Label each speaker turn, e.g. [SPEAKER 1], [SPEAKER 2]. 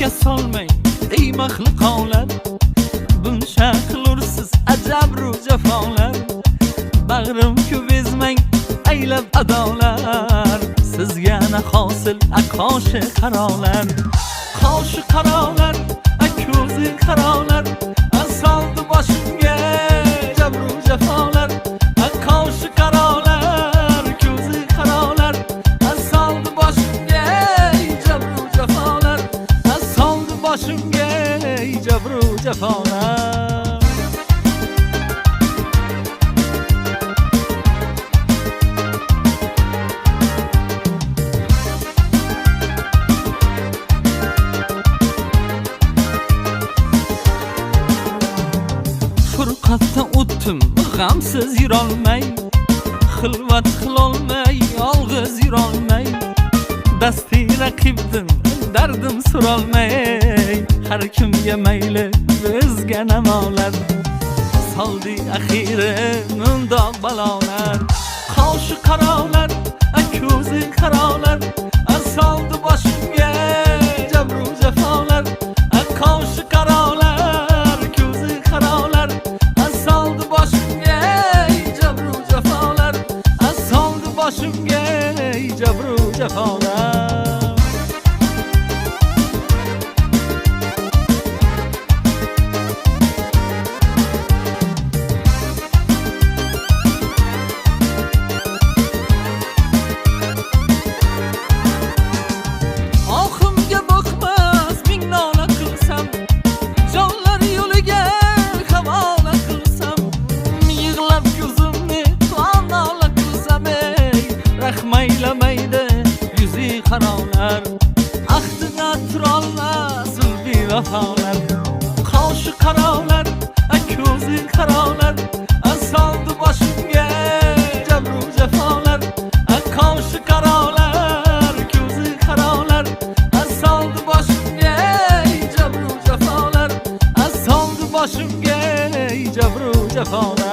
[SPEAKER 1] Gapga solmang ey mahluqolar, buncha qilursiz ajabru jafolar. Bag'rim ko'p ezmang aylab adolar, sizga na hosil qoshi qarolar. Qoshi qarolar, ko'zi qarolar, soldi boshimga jabru jafolar. Qoshi qarolar, ko'zi qarolar, soldi boshimga jabru jafolar. Soldi boshimga jabru jafolar. Furqatda o'tdim g'amsiz yurolmay, xilvat qilolmay yolg'iz yurolmay. Dasti raqibdim dardim so'rolmay, har kimga mayli bizga namolar. Soldi axiri mundoq balolar. Qoshi qarolar, ko'zi qarolar, soldi boshimga jabru jafolar. Qoshi qarolar, ko'zi qarolar, soldi boshimga jabru jafolar. Soldi boshimga jabru jafolar. Oximga boqmas ming nola qilsam, jonlar yo'liga havola qilsam, yig'lab ko'zimni nola qilsam, ey rahm aylamaydi yuzi qarolar. Ahdiga turolmas bevafolar. Qoshi qarolar, ko'zi qarolar, soldi boshimga jabru jafolar. Qoshi qarolar, ko'zi qarolar, soldi boshimga jabru jafolar. Soldi boshimga jabru jafolar.